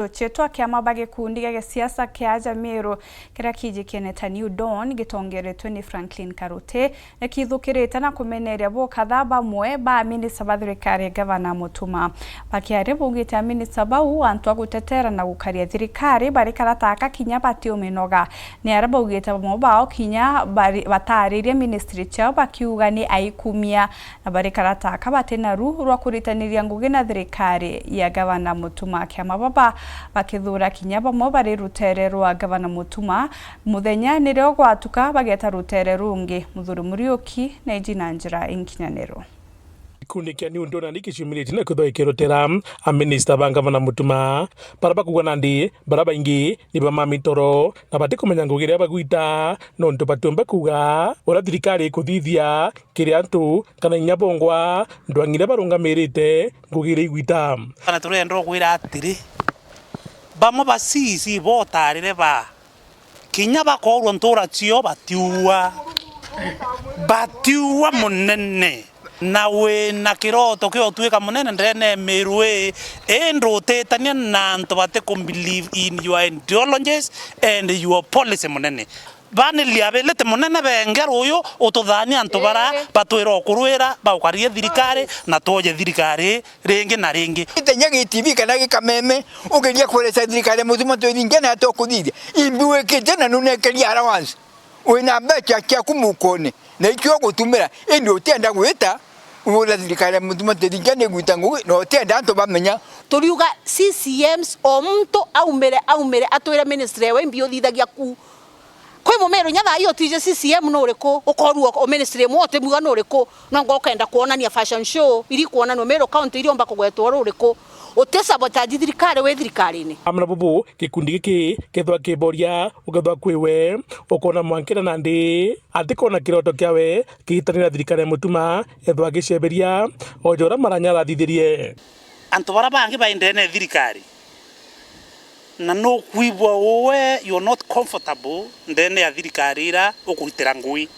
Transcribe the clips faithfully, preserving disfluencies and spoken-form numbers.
Ruchetwa kiama ba gikundi gia gisiasa kia Aja Meru kiria kiijikene ta New Dawn gitongeretwe ni Franklin Karuti, ni kithukirite na kumeneria bukatha bamwe ba aminista ba thirikari ya Gavana Mutuma. Bakiaria baugite aminista bau antu a gutetera na gukaria thirikari bari karata aka kinya batiuminoga. Ni aria baugite bamwe bao kinya bari-, bataririe ministry ciao bakiuga ni aikumia na bari karata aka bati na ru rwa kuritaniria ngugi na thirikari ya Gavana Mutuma. Kiama baba bakithura kinya bamwe bari rutere rwa Gavana Mutuma, muthenya nirio gwatuka bageta rutere rungi. Muthuri Muriuki na iji na njira inkinyaniru. Gikundi kia New Dawn ni giciumiritie na kwithwa gikirutera aminista ba Gavana Mutuma, bara bakuuga nandi bara baingi ni ba mamitoro na batikumenya ngugi iria bagwita, nontu batiumba kuuga uria thirikari ikuthithia kiri antu kana inya bongwa ndwang'ire barungamirite ngugi iria igwita. Kana turenda gwira atiri, bamwe ba C C botarire ba kinya bakoorua ntuura cio batiua, batiua munene. Na wina kiroto kia utwika munene ndene ya Meru ii, indi utitania na antu batiku believe in your ideologies and your policy munene. Bani liability munene benge ruyu ututhania antu bara batwira ukurwira baukarie thirikari na twoje thirikari ringi na ringi. Itenya gi T V kana gikameme, ugeria kureca thirikari ya Mutuma twithinge na tukuthithia. Imbi wikite na nunekeria allowance. Wina mbeca ciaku mukone, na ikio ugutumira, indi utienda gwita, ura thirikari ya Mutuma twithinge ni gwita ngugi, na utienda antu bamenya. Turiuga C C Ms, o muntu aumire, aumire, atwire ministry ewe imbi uthithagia ku. Kwi Mumiru nya thaa ii utiji C C M nuriku, ukorua o ministry imwe utimiuga nuriku, nongo ukenda kwonania fashion show iri kwonanua Meru County iriumba kugwetwa ruriku. Uti sabotage thirikari wi thirikarine. Amwe na bubu, gikundi giki kethwa kiboria, ukethwa kwiwe, ukona mwankira nandi, atikona kiroto kiawe, kiitani na thirikari ya Mutuma, ethwa agiceberia, o jora maranya arathithirie. Antu bara bangi baendene thirikari. Na nukwigua uwe you are not comfortable ndene ya thirikari ira ukuritira ngui.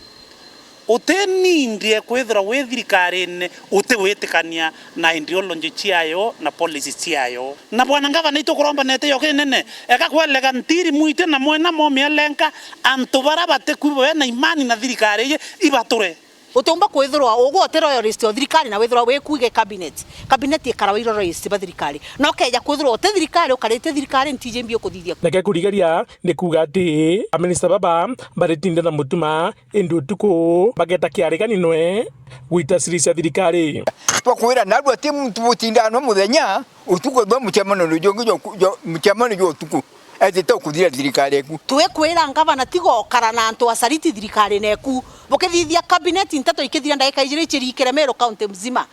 Utinindie kwithirwa wi thirikarine utiwitikania na ideology ciayo na policies ciayo. Na bwana ngavana, itukurombanete yo kinene, eka kwelega ntiri mwite na mwena momia lenka antu bara batikwigua bena imani na thirikari iji ibature. Utiumba kwithirwa ugwe uti loyalist o thirikari na withirwa wi kuige cabinet. Cabinet ikarawa i loyalist ba thirikari. Na ukeja kwithirwa uti thirikari, ukarite thirikari ntiji mbi ukuthithia. Nake kurigeria ni kuuga ati aminista baba baritinde na Mutuma, indi utuku bageta kiarigani nwe gwita siri cia thirikari. Twakwira narua ti muntu butindanwa muthenya, utuku bwa mucemano ni jongi jo, jo, mucemano jo utuku. Etite ukuthira thirikari eku. Twikwira ngavana tiga ukara na antu acariti thirikarine eku. Bukithithia cabinet nteto ikithira ndagika ijiri icirikire Meru County mzima.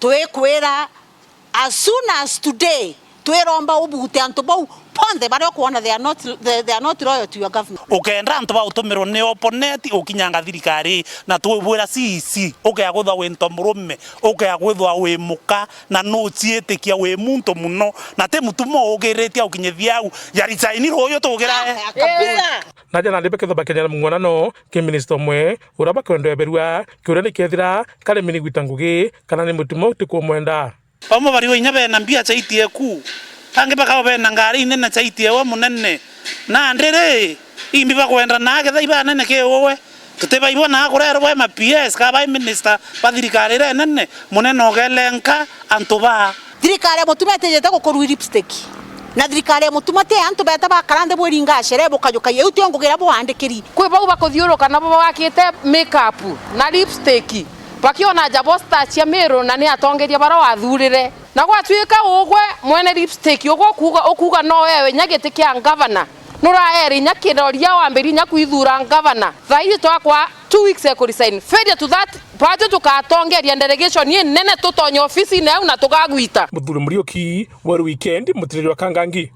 Twikwira as soon as today, twiromba ubute antu bau bonthe baria ukwona they are not, they, they are not loyal to your government. Ukenda antu ba utumirwo ni opponent ukinyanga thirikari, na twibwira C E C, ukea kwithwa wi nto murume, ukea kwithwa wi muka, na nuciitikia wi muntu muno, na ti mutuma ugiritie aukinyithia au, ya resign ruyu tugira. Ah, kabisa. Naja nandi bakethwa bakenyera mung'uanano ki minista umwe uria bakwendwa eberua kiuria ni kethira kari mini gwita ngugi kana ni mutuma utikumwenda. Bamwe bariwa inya bena mbia chaitie ku, bangi bakaba bena ngari inene chaitie we munene. Nandi ri, imbi bakwenda na akethira ibanene ki uwe? Tutibaibona kurerwa bai ma P S, ka bai minister ba thirikari iria inene, munene ugelenka antu baa. Thirikari ya Mutuma itijite gukurui lipstick. Na thirikari ya Mutuma ti antu beta bakara nthi bwiringa sherehe bukajukagia. Iu tio ngugi iria bwandikiri. Kwi bau bakuthiuruka nabo bakite makeup na lipstick, bakiona aja bo star cia Meru na ni atongeria bara wathurire. Na gwatuika ugwe mwene lipstick, ugwe ukuuga, ukuuga no wewe inya giti kia ngavana. Nuraeri inya kiroria wambirie inya kwithura ngavana. Thaiji twakwa two weeks ya kuresign. Failure to that, batu tukatongeria delegation inene tutonye ofisine au na tugagwita. Muthuri Muriuki, Weru Weekend, mutiriri wa Kangangi.